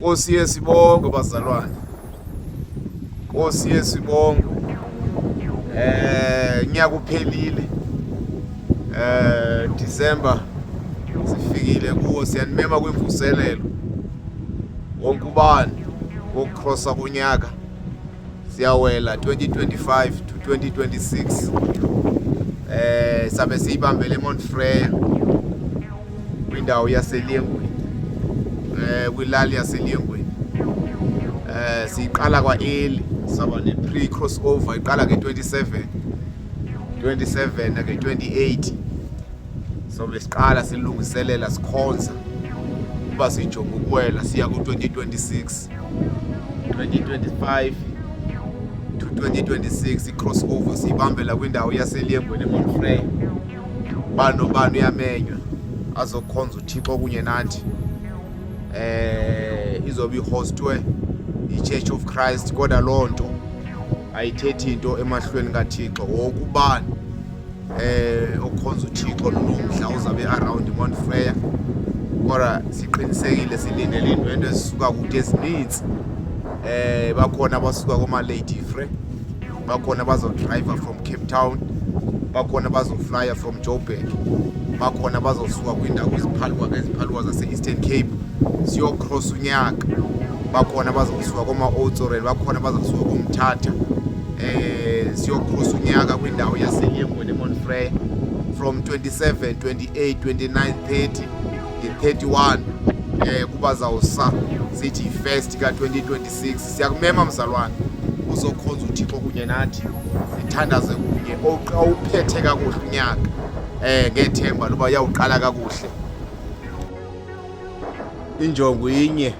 Nkosi Yesu ibongwe bazalwane. Nkosi Yesu ibongwe. Unyaka uphelile. December sifikile kuwo, siyanimema kwimvuselelo. Wonke ubani wokucrossa kunyaka siyawela 2025 to 2026. Sabe siyibambele eMount Frere kwindawo yaseLengweni, kwilali yaseLengweni. Siyiqala kwa-early, saba ne-pre crossover iqala nge-27 27 nge-28. So besiqala silungiselela, sikhonza uba sijonga ukuwela siya ku-2026. 2025 to 2026 i-crossover siyibambela kwindawo yaseLengweni eMount Frere. Bani nobani uyamenywa azokhonza uThixo kunye nathi. Izobe ihostwe i-Church of Christ, kodwa loo nto ayithethi into emahlweni kaThixo. Wonke ubani okhonza uThixo nomdla uzabe around Mount Frere, kodwa siqinisekile silindele iindwendwe ezisuka kude ezininzi. Bakhona abasuka koma-Lady Frere, bakhona abazodrayiva from Cape Town, bakhona abazoflya from Joburg, bakhona abazosuka kwiindawo iziphaluka ngeziphaluka zase-Eastern Cape siyocross unyaka, bakhona abazosuka koma-Oudtshoorn, bakhona abazosuka koMthatha, siyocross unyaka kwindawo yaseLengweni eMount Frere from 27, 28, 29, 30, nge-31 kuba zawusa sithi yi-first ka-2026. Siyakumema mzalwane uzokhonza uThixo kunye nathi, sithandaze kunye awuphethe kakuhle unyaka ngethemba loba uyawuqala kakuhle. Injongo inye,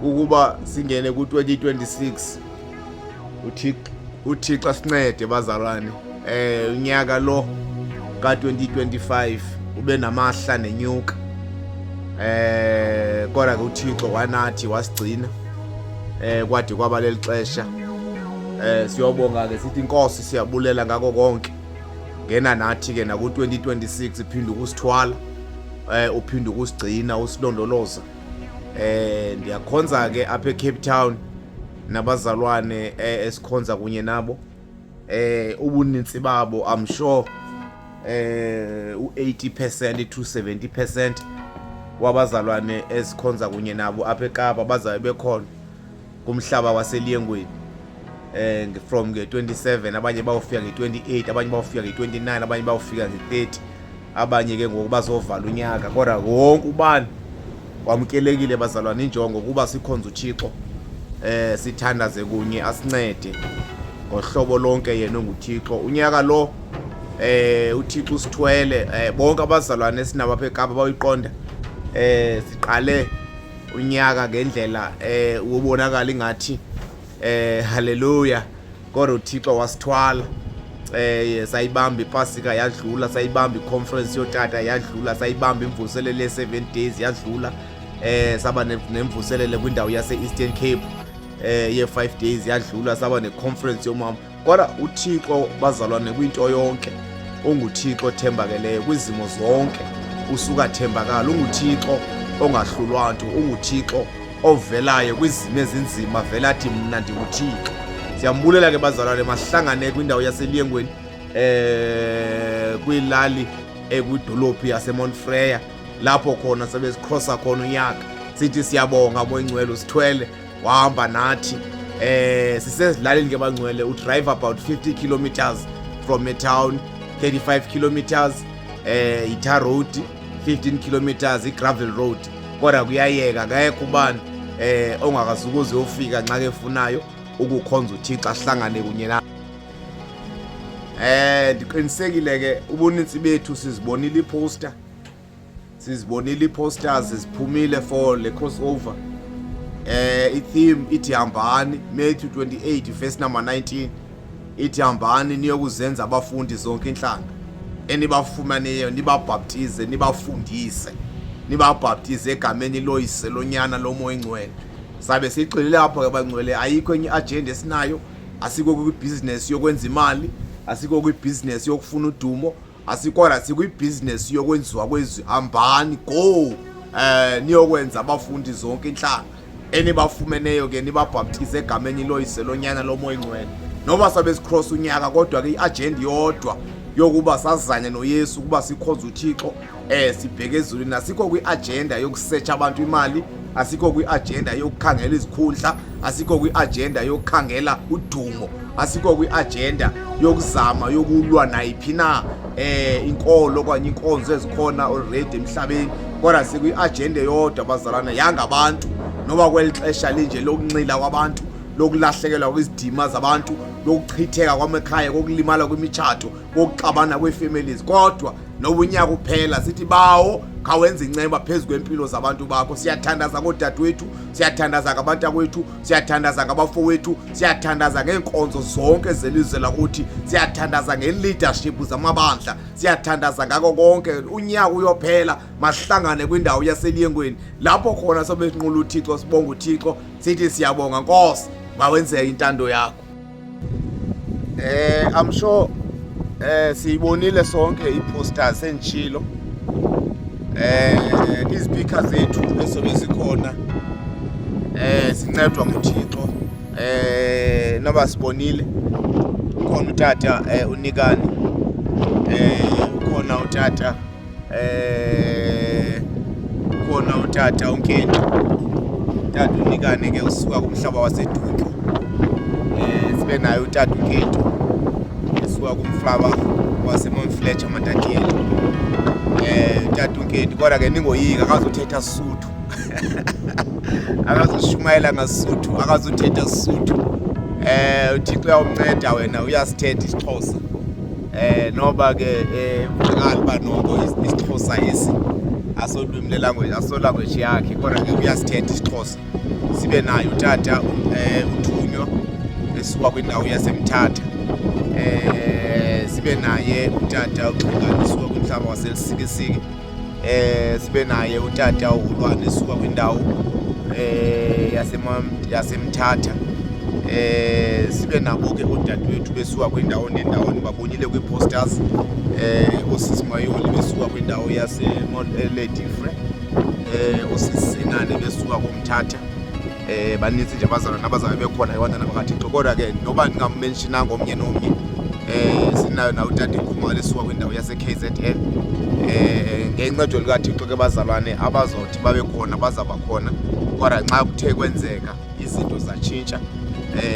ukuba singene ku-2026. UThixo asincede bazalwane. Unyaka lo ka-2025 ube namahla nenyuka, kodwa ke uThixo wanathi, wasigcina kwade kwaba leli xesha. Siyobonga ke, sithi inkosi siyabulela ngako konke. Ngena nathi ke naku-2026, iphinde ukusithwala, uphinde ukusigcina, usilondoloza. Ndiyakhonza ke apha eCape Town nabazalwane esikhonza kunye nabo. Ubunintsi babo, I'm sure u-80% to 70% wabazalwane esikhonza kunye nabo apha eKapa bazabe bekhona kumhlaba waseLengweni from nge-27. Abanye bawufika nge-28, abanye bawufika nge-29, abanye bawufika nge-30, abanye ke ngoku bazovala unyaka. Kodwa wonke ubani wamkelekile bazalwane. Injongo kuba sikhonze uThixo, sithandaze kunye, asincede ngohlobo lonke yena onguThixo. Unyaka lo uThixo usithwele. Bonke abazalwane esinabo apha eKapa bayiqonda. Siqale unyaka ngendlela ubonakala ingathi haleluya, kodwa uThixo wasithwala. Sayibamba iPasika yadlula, sayibamba iconference yotata yadlula, sayibamba imvuselelo ye-7 days yadlula, saba nemvuselelo kwindawo yase-Eastern Cape ye-5 days yadlula, saba neconference yomama. Kodwa uThixo bazalwane kwinto yonke unguThixo othembakeleyo kwizimo zonke, usuka thembakala, unguThixo ongahlulwa nto, unguThixo ovelayo kwizimo ezinzima, vele athi mna ndinguThixo. Siyambulela ke bazalwane. Masihlangane kwindawo yaseLengweni kwilali ekwidolophu yaseMount Frere, lapho khona sebesicrossa khona unyaka. Sithi siyabonga moyingcwele, usithwele wahamba nathi. Sisezilalini ke bangcwele, udrive about 50 kilometers from a town, 35 kilometers itar road, 15 kilometers igravel road, kodwa kuyayeka. Akekho ubani ongakazukuze uyofika nxa kefunayo ukukhonza uThixo, ahlangane kunye na. Ndiqinisekile ke ubunintsi bethu sizibonile iposter, sizibonile ii-posters ziphumile for le crossover. I-theme ithi hambani, Matthew 28 verse number 19 ithi hambani niyokuzenza abafundi zonke inhlanga enibafumaneyo, nibabhaptize, nibafundise, nibabhaptize egameni loyise, lonyana, lomoya ingcwele. Sabe sigxilile apho ke bangcwele. Ayikho enye i-agenda esinayo. Asikho kwibhizinesi yokwenza imali, asikho kwibhizinesi yokufuna udumo, asikodwa sikwibhizinesi yokwenziwa kwezwi. Hambani, go niyokwenza abafundi zonke inhlanga. Enibafumeneyo ke nibabhaptize egameni loYise, loNyana, loMoya Ingcwele. Noba sabe sicross unyaka, kodwa ke iagenda yodwa yokuba sazane noYesu, ukuba sikhonze uThixo, sibheke ezulwini. Asikho kwi-agenda yokusetsha abantu imali, asikho kwi-agenda yokukhangela izikhundla, asikho kwi-agenda yokukhangela udumo, asikho kwi-agenda yokuzama yokulwa nayiphi na inkolo okanye inkonzo ezikhona already emhlabeni, kodwa sikwi-agenda eyodwa, bazalwana, yangabantu. Noba kweli xesha linje lokunxila kwabantu, lokulahlekelwa kwizidima zabantu, lokuchitheka kwamakhaya, kokulimala kwemitshato, kokuxabana kwee-families, kodwa noba unyaka uphela sithi, "Bawo, khawenza inceba phezu kwempilo zabantu bakho." Siyathandaza ngoodadewethu, siyathandaza ngabantakwethu, siyathandaza ngabafowethu, siyathandaza ngeenkonzo zonke zelizwe lakuthi, siyathandaza nge-leadership zamabandla, siyathandaza ngako konke. Unyaka uyophela, masihlangane kwindawo yaseLiyengweni, lapho khona sobe sinqula uThixo, sibonga uThixo, sithi, "Siyabonga Nkosi, mawenzeke intando yakho." I'm sure siyibonile sonke i-posters enditshilo. Izipika zethu ezobe zikhona, sincedwa nguThixo, noba sibonile, ukhona utata uNikani, ukhona utata ukhona utata uNkenti. Utata uNikane ke usuka kumhlaba waseDutywa. Sibe naye utata uNkenti esuka kumhlaba waseMount Fletcher, Matatiele. Utata uNkenti, kodwa ke ningoyika, akazuthetha Sotho, akazushumayela ngaSotho, akazuthetha Sotho. UThixo uyawumnceda wena, uyasithetha isiXhosa. Noba ke kuvakala uba noko isiXhosa esi asolwimi lelanguage, asolanguage yakhe, kodwa ke uyasithetha isiXhosa. Sibe naye utata uThunywa esuka kwindawo yaseMthatha. Sibe naye utata uXhingane esuka kwimhlaba waseLusikisiki. Sibe naye utata uHulwane esuka kwindawo yaseMthatha. Sibe nabo ke oodadewethu besuka kwindawo nendawo, nibabonile kwii-posters, oosisi Mayoli besuka kwindawo yaseLady Frere, oosisi Senane besuka koMthatha. Banintsi nje abazalwana nabazabe bekhona, abantwana bakaThixo. Kodwa ke noba ndingammentionanga omnye nomnye, sinayo nawe utata Ikhumalo esuka kwindawo yase-KZN. Ngencedo likaThixo ke, bazalwane, abazothi babe khona bazawuba khona, kodwa nxa kuthe kwenzeka izinto zatshintsha,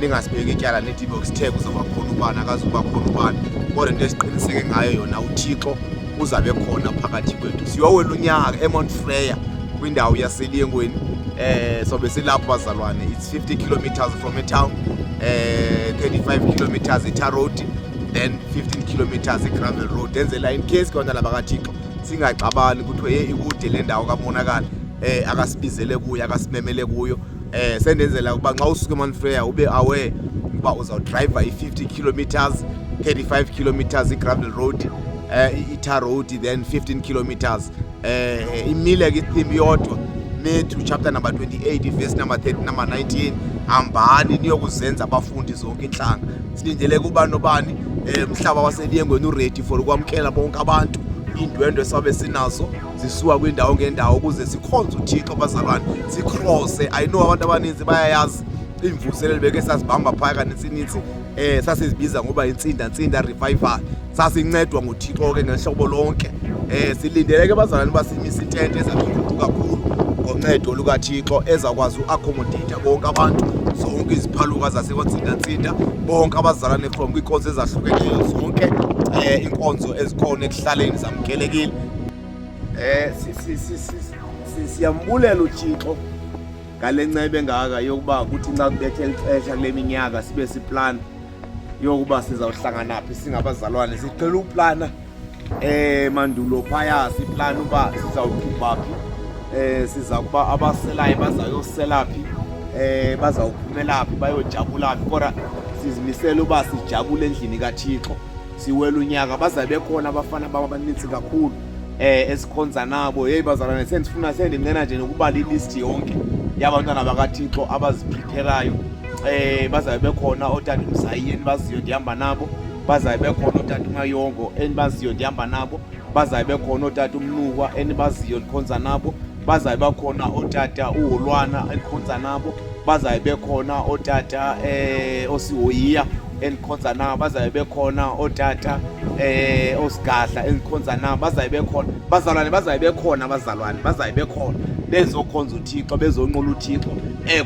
ningasibeki ityala nithi bekusithe kuzawuba khona ubani, akazuba khona ubani. Kodwa into esiqiniseke ngayo yona, uThixo uzabe khona phakathi kwethu. Siyowela unyaka eMount Frere, kwindawo yaseLiyengweni. Sobe silapho, bazalwane. It's 50 kilometers from etown, 35 kilometers itar road, then 15 kilometers igravel road. Enzela in case ke, bantwana bakaThixo, singaxabani kuthiwe, "Hey, ikude le ndawo kamonakala akasibizele kuyo, akasimemele kuyo." Sendenzela ukuba xa usuka eMount Frere ube aware ukuba uzawudrayiva i-50 kilometers, 35 kilometers i-gravel road, i-tar road, then 15 kilometers. Imile ke itheme yodwa, Matthew chapter number 28, verse number 30, number 19, "Hambani niyokuzenza abafundi zonke inhlanga." Silindele kuba nobani, umhlaba waseLiyengweni uready for ukwamkela bonke abantu. Iindwendwe sabe sinazo zisuka kwindawo ngendawo ukuze sikhonze uThixo, bazalwane, sicrosse. I know abantu abaninzi bayayazi iimvuselelo beke sazibamba phaya kanintsi-nintsi, sasizibiza ngoba intsinda ntsinda revival. Sasincedwa nguThixo ke ngehlobo lonke. Silindele ke, bazalwane, uba simise intente ezabe inkulu kakhulu ngoncedo lukaThixo, ezawukwazi uaccommodate bonke abantu, zonke iziphaluka zasekwaNtsinda-ntsinda, bonke abazalwane from kwiinkonzo ezahlukeneyo zonke. Inkonzo ezikhona ekuhlaleni zamkelekile. Siyambulela uThixo ngale nceba engaka yokuba kuthi nxa kubethe lixesha kule minyaka sibe siplana yokuba sizawuhlangana phi singabazalwane. Siqhela uplana mandulo phaya, siplana uba sizawuqhuba phi, siza kuba abaselayo bazayosela phi, bazawuphumela phi, bayojabula phi, kodwa sizimisele uba sijabule endlini kaThixo. Siwela unyaka, bazabe bekhona abafana bam abanintsi kakhulu esikhonza nabo. Heyi bazalwane, sendifuna sendinqena nje nokubala ilist yonke yabantwana bakaThixo abazipreparayo. Bazabe bekhona ootata uMzayi enibaziyo ndihamba nabo, bazabe bekhona ootata uMayongo enibaziyo ndihamba nabo, bazabe bekhona ootata uMnukwa enibaziyo ndikhonza nabo. Bazabe bakhona ootata uHolwana endikhonza nabo, bazabe bekhona ootata osihoyiya endikhonza nabo, bazabe bekhona ootata osigadla endikhonza nabo, bazabe bekhona bazalwane, bazabe bekhona abazalwane, bazabe bekhona bezokhonza uThixo, bezonqula uThixo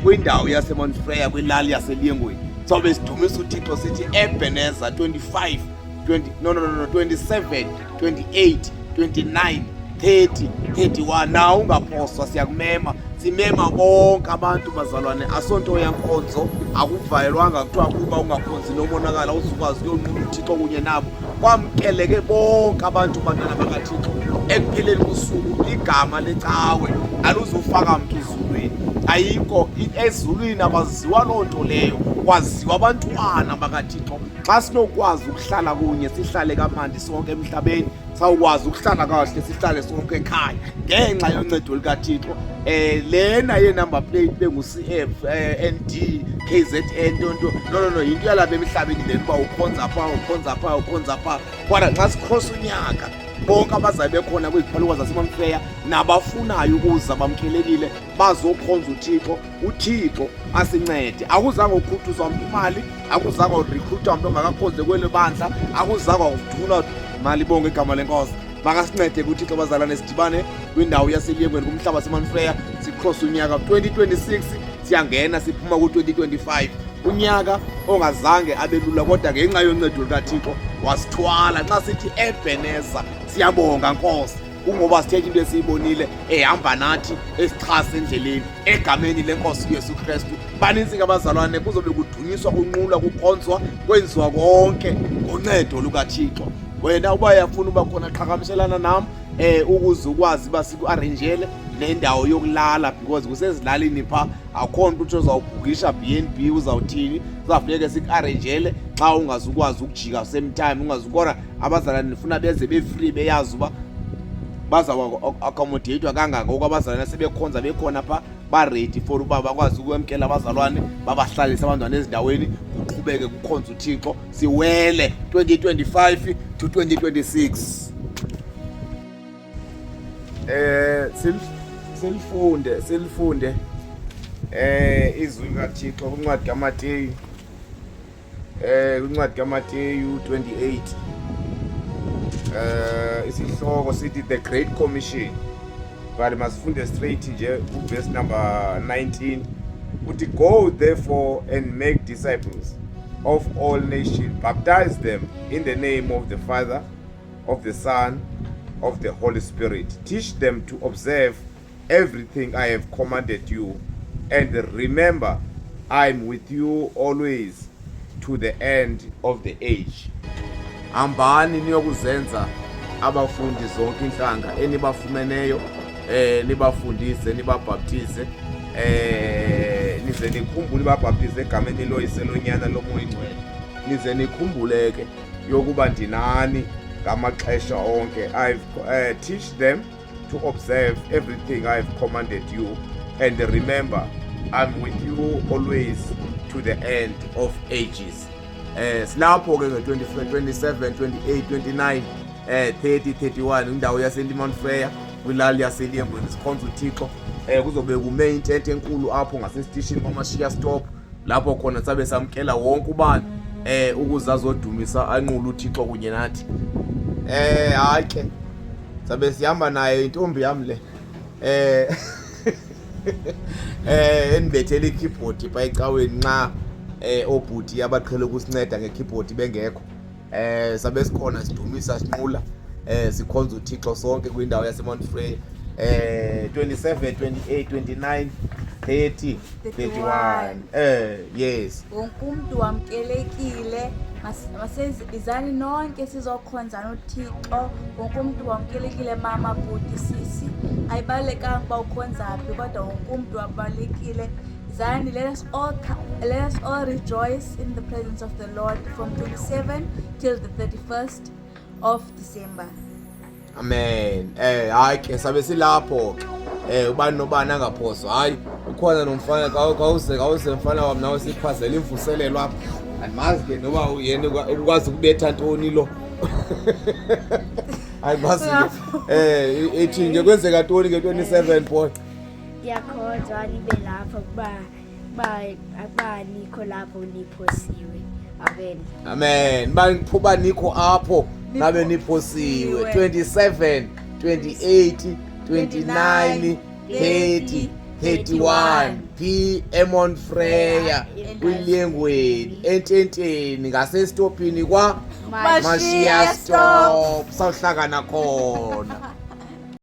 kwindawo yaseMount Frere, kwilali yaseLiyengweni. Sawube sidumisa uThixo sithi Ebenezer 25 20, no, no, no, no, 27, 28, 29, 30, 31. Nawo ungaphoswa, siyakumema, simema bonke abantu bazalwane. Asonto yankonzo, akuvayelwanga kuthiwa kuba ungakhonzi nomonakala uzukwazi ukuyonqula uThixo kunye nabo. Kwamkeleke bonke abantu, bantwana bakaThixo. Ekupheleni kosuku igama lecawe aluzufaka mntu ezulwini, ayikho ezulwini, akwaziwa loo nto leyo, kwaziwa abantwana bakaThixo. Xa sinokwazi ukuhlala kunye, sihlale kamandi sonke emhlabeni, sawukwazi ukuhlala kahle, sihlale sonke ekhaya ngenxa yoncedo likaThixo. Lena ye-number plate bengu-CF ND KZN nto, no, no, no, yinto yalapha emhlabeni lena, uba ukhonza pha, ukhonza pha, ukhonza pha. Kodwa xa sikrosa unyaka, bonke abazabe bekhona kwiziphaluka zaseMount Frere nabafunayo ukuza bamkelekile, bazokhonza uThixo. UThixo asincede. Akuzange ukhuthuzwa mntu imali, akuzange urekruthwa mntu ongakakhonze kweli bandla, akuzange kudunwa mali. Bonke igama lenkosi. Makasincede kuThixo bazalwane, sidibane kwindawo yaseLiyengweni kumhlaba waseMount Frere, sikrosa unyaka 2026, siyangena siphuma ku-2025, unyaka ongazange abelula, kodwa ngenxa yoncedo lukaThixo wasithwala. Nxa sithi Ebenezer, siyabonga Nkosi, kungoba sithetha into esiyibonile ehamba nathi, esixhasa endleleni, egameni lenkosi uYesu Kristu. Banintsi ke abazalwane, kuzobe kudunyiswa, kunqulwa, kukhonzwa, kwenziwa konke ngoncedo lukaThixo. Wena uba uyafuna uba khona, qhagamshelana nam ukuze ukwazi uba siku-arranjele nendawo yokulala, because kusezilalini phaa, akho nto uthi uzawubhukisha BNB, uzawuthini, kuzawufuneke siku-arranjele xa ungazukwazi ukujika same time ungazukora. Abazalwane ndifuna beze be-free, beyazi uba bazawuaccommodate-wa kangangoko. Abazalwane sebekhonza bekhona phaa, ba-ready for uba bakwazi ukwamkela abazalwane, babahlalise abantwana ezindaweni, kuqhubeke kukhonza uThixo, siwele 2025 to 2026. Silifunde izwi likaThixo kwincwadi kaMateyu, kwincwadi kaMateyu 28. Isihloko sithi The Great Commission, but masifunde straight nje kuverse number 19. Uthi, "Go therefore and make disciples of all nations, baptize them in the name of the Father, of the Son, of the Holy Spirit. Teach them to observe everything I have commanded you, and remember, I'm with you always to the end of the age." Hambani niyokuzenza abafundi zonke inhlanga enibafumeneyo, nibafundise, nibabhaptize, nize nikhumbule, babhaptize egameni loYise, loNyana, loMoya Ingcwele. Nize nikhumbule ke yokuba ndinani ngamaxesha onke. I've Teach them to observe everything I've commanded you, and remember, I'm with you always to the end of ages. Silapho ke nge-25, 27, 28, 29, 30, 31, indawo yaseMount Frere, kwilali yaseLiyengweni, sikhonza uThixo. Kuzobe kume intente enkulu apho ngasesitishini kwaMashiya Stop, lapho khona sabe samkela wonke ubani ukuze azodumisa, anqule uThixo kunye nathi. Hayi ke, sabe sihamba naye intombi yami le endibethela i-keyboard pha ecaweni nxa obhuti abaqhele ukusinceda nge-keyboard bengekho. Sabe sikhona, sidumisa, sinqula, sikhonza uThixo sonke kwindawo yaseMount Frere, 27, 28, 29, 30, 31. Yes. Wonke umntu wamkelekile. Izani nonke sizokhonza noThixo. Wonke umntu wamkelekile, mama, bhuti, sisi, ayibalulekanga uba ukhonza phi, kodwa wonke umntu wabalulekile. Zani, let us all rejoice in the presence of the Lord from 27 till the 31st of December. Amen. Hayi ke, sabe silapho ke. Ubani nobani angaphoswa. Hayi, ukhona nomfana, kawuse mfana wami, nawe siphazela imvuselelo apha. Andimazi ke noba yena ukwazi ukubetha ntoni lo. Hayi basi ke. Ethi ngekwenzeka ntoni nge-27 boy? Ndiyakhonzwa nibe lapho kuba kuba akuba nikho lapho niphosiwe. Amen. Amen. Bangiphuba nikho apho nabe niphosiwe. 27, 28, 29, 30, 31 P Emon Freya kwilengweni ententeni ngasestopini kwa Mashiya Mashiya stop sawuhlangana khona.